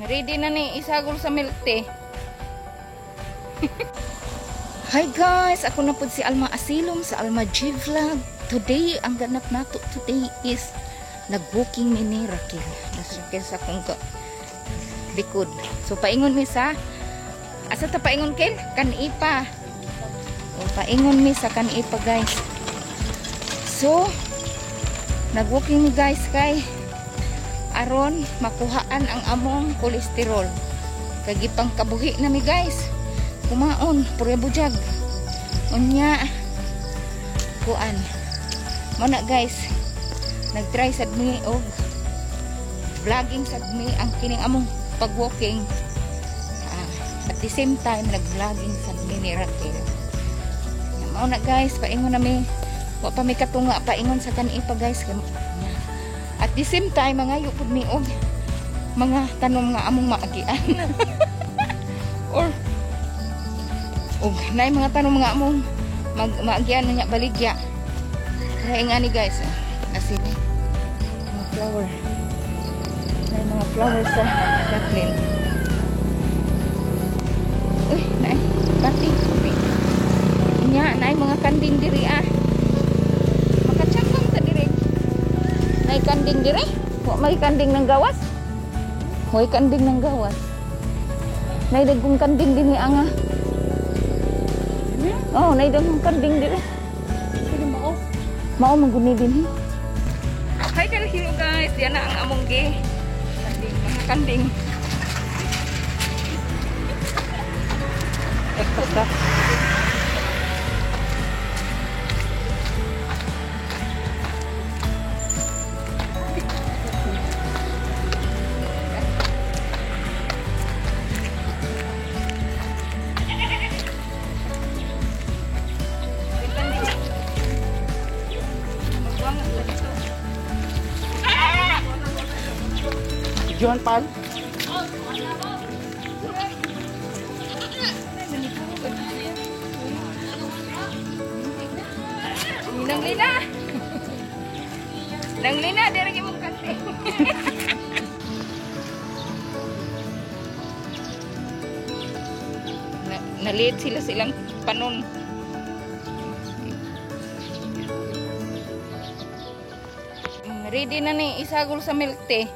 Ready na ni isagol sa milk tea. Hi guys, ako na po si Alma Asilom sa Alma G Vlog. Today, ang ganap nato today is nag-walking mi ni Raquel. Nas Raquel sa akong likod. So paingon mi sa, asa ta paingon, Kel? Kanipa. O, paingon mi sa Kanipa, guys. So nag-walking mi, guys, kay aron makuhaan ang among kolesterol. Kay gipang kabuhi na mi, guys. Kumaon, purya bujag. Unya kuan. Mao na, guys. Nag-try sad mi og vlogging sad mi ang kining among pag-walking. At the same time, nag-vlogging sad mi ni Raquel. Mao na, guys, paingon na mi. Wa pa mi katunga paingon sa Kanipa, guys. At the same time, mangayo pud mi og mga tanom nga among maagian. Or og naay mga tanom nga among maagian niya baligya. Kaya nga ni, guys, asin mga flower. Naay mga flower sa Jacqueline. Uy, naay pati. Nya, naay mga kanding diri ah. Makatsambang ta diri. Naay kanding diri? Wa may kanding ng gawas? Way kanding ng gawas. Naay dagkong kanding dinhi anga. Oh, naay dagkong kanding diri. Pwede mao. Mao man guni dinhi. Hi, hello guys. Diyan na ang among gi. Kanding, mga kanding. Basta. Magbuang ang dito. John Paul. Nang lina. Nang lina, diri imong kanding. Na, naliit sila silang panon. Ready na ni isagol sa milk tea.